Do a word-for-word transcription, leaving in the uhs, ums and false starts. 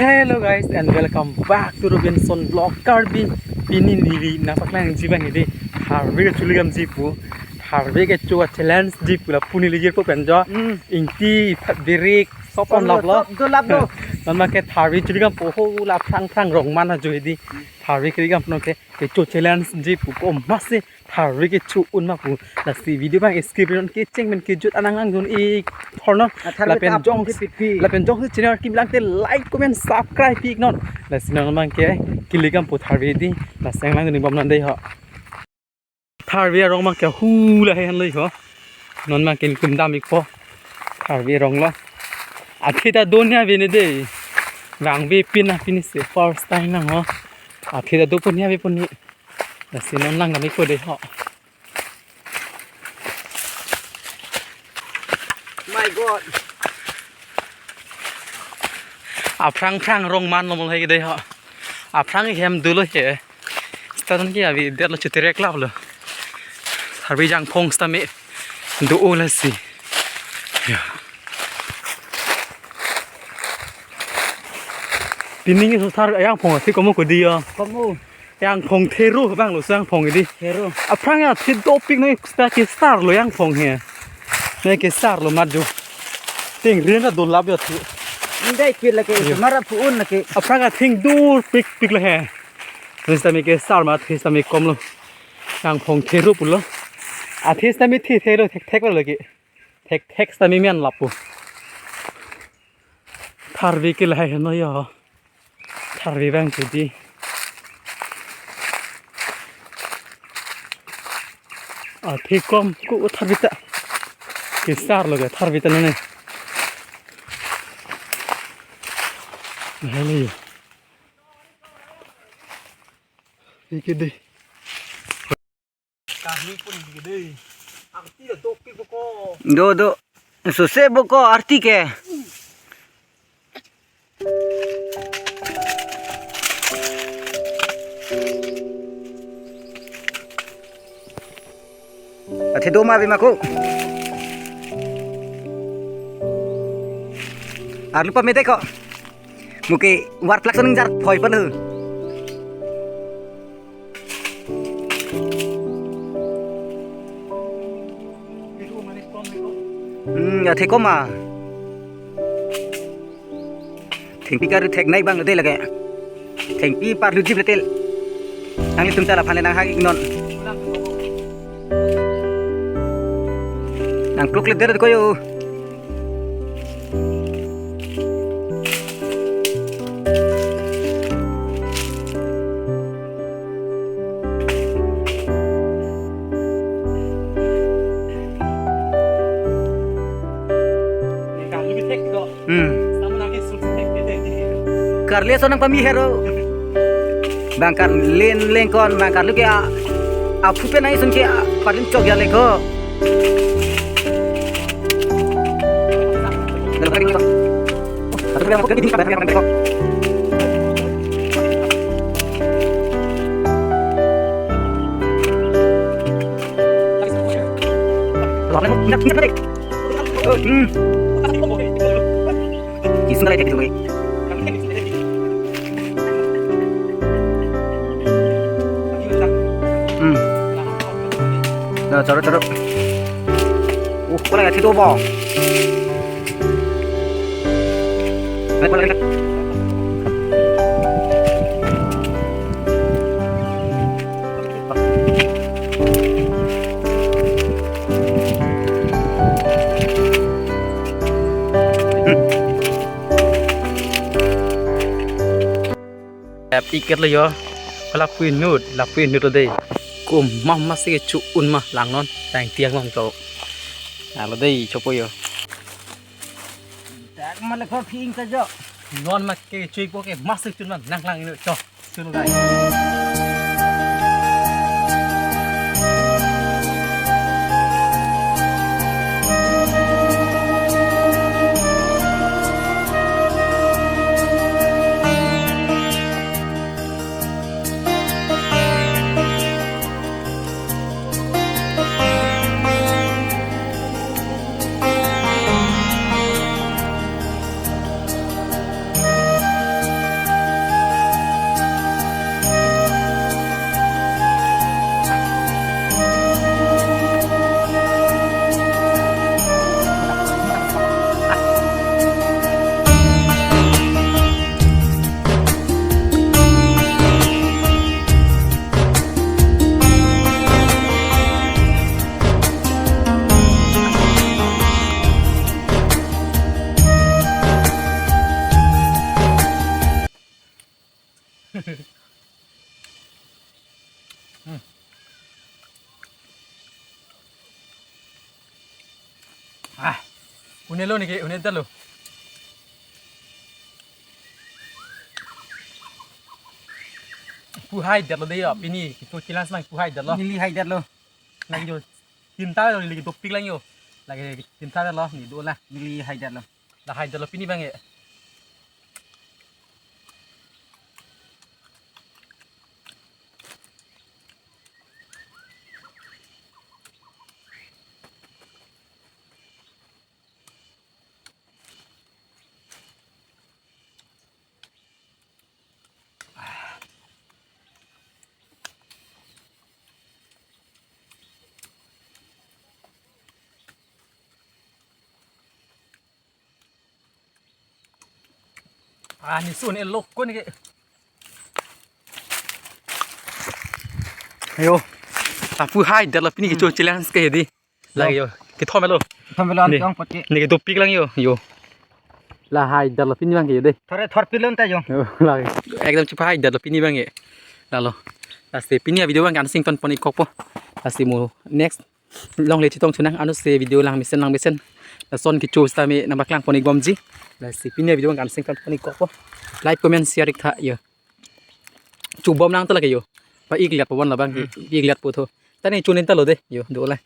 Hello guys and welcome back to Robinson Vlog Karbi. Pini neli nangpaklangji abang hedi tharve kecho likam ji pu. Tharve kecho a-challenge ji pu lapu neli jirpo pen jo. Hmm. Ingti phat birik sop on Sop lo, laplo. Sop do laplo. Non abang ke tharve cho likam po ho la aphrang aphrang rong man ajo hedi. Tharve kecho likam po non ke kecho challenge ji pu ko masi tharve kecho un ma pu. Lasi video abang skip non kecheng pen kejut anang angdun ik thornon. Ah, tharve lapen ta jong pon pipi. Lapen jongsi channel kim lang te like, comment, subscribe pi ik non. Lasi non abang ke kecho likam po tharve hedi. Lasi nanglang ning bom non dei ho. Tharve arong abang ke hu lahai henlo ho. Non abang ke kum dam ik po. Tharve arong lo. Athe ta do niya ave ne dei. Vangve pin na pini si first time nang ho. Athe ta do pon niya ave pon ni. Lasi non lang dam ik po dei ho. My God. Aphrang aphrang rong man lo mo lahai ke dei ho. Aphrang hem dolo he. Start ke avi det lo chuterek lap lo. Tharve jangphong sitame do-o lasi. Ya. Pining so tharve jangphong si komo ko dei ya. Komo. Jangphong thero abang lo jangphong hedi. Thero. Aphrang athe dopik nang sta kesar lo jangphong he. Nang kesar lo mat jo. Ting rin ra do lap jo thu. Indai pit lake. Iyo. Mara pu un lake. Aphrang atheng dur pik pik lo he. Sitame kesar ma athe sitame kom lo. Jangphong thero pulo. Athe sitame the the lo thek thek lo lake. Thek thek sitame men lapu. Tharve ke lahai henlo yo. Tharve abang ke dei. Athe kom ko tharve ta. Kesar lo ke tharve ta nane. Lahai lo yo. Ike dei. Karmi pon ike dei. Arti la dopik boko. Do, do. Sose boko arti ke. Athe do ma ave ma ko. Arlu pame dei ko. Mo ke war plak sonung jar phoi pon ho. Hmm, athe kom ma. Thengpi kari thek nai abang dei lake. Thengpi parlu jip letel. Nanglitum ta laphan le nanghang ik non. Nangkluk le der ko yo. Hmm. Karli ason nangpame hero. Bang karli lengkon, bang karlu ke a, aphu pen nai ason ke a, parin chok ya leko. Hmm. Kisun kali dia gitu, Boy. Hmm. Nah, caro, caro. Uh, kau lagi situ, Bang. Naik, naik, naik. Ap iket lo yo. Lapu inut, lapu inut lo dei. Komat masi kecho un ma langnon, tang tiang non to. Nang lo dei chopo yo. Dak ma le ko phing ta jo. Non ma kecho ik po ke masi chun ma nanglang inut cho. Chun gai. Hmm. Ah, unelo neke, unedetlo. Pu haidetlo de yo, pini kecho challenge nang pu haidetlo. Neli haidetlo. Nang yo, tinta lo, neli dopik lang yo. Lake tinta lo, ne do la. Neli haidetlo. La haidetlo pini abang ke. Ah, ne sun e lok ko neke. Ayo. Apu haidetlo pini kecho challenge ke di. Lake yo. Kethom lo. Kethom lo, ne, an ke-ong apot ke. Neke dopik lang yo. Yo. La haidetlo pini abang ke yo de. Thore thor pilon ta yo. Yo, lake. Ekdom chepa haidetlo pini abang ke. Lalo. Lasi pini avideo abang ke ansi ingtonpon-ik kokpo. Lasi mo next along le chetong chunang, anutsi video lang mesen lang mesen. Lason kecho sitame nangpaklangpon-ik bomji. Lasi pini avideo abang ke ansi ingtonpon-ik kokpo. Like, comment, share-ik tha yo. Chobom nang to lake yo. Pa-iklet po bon labang. Hmm. Pa-iklet po tho. Ta ne choningtalo de yo, do la.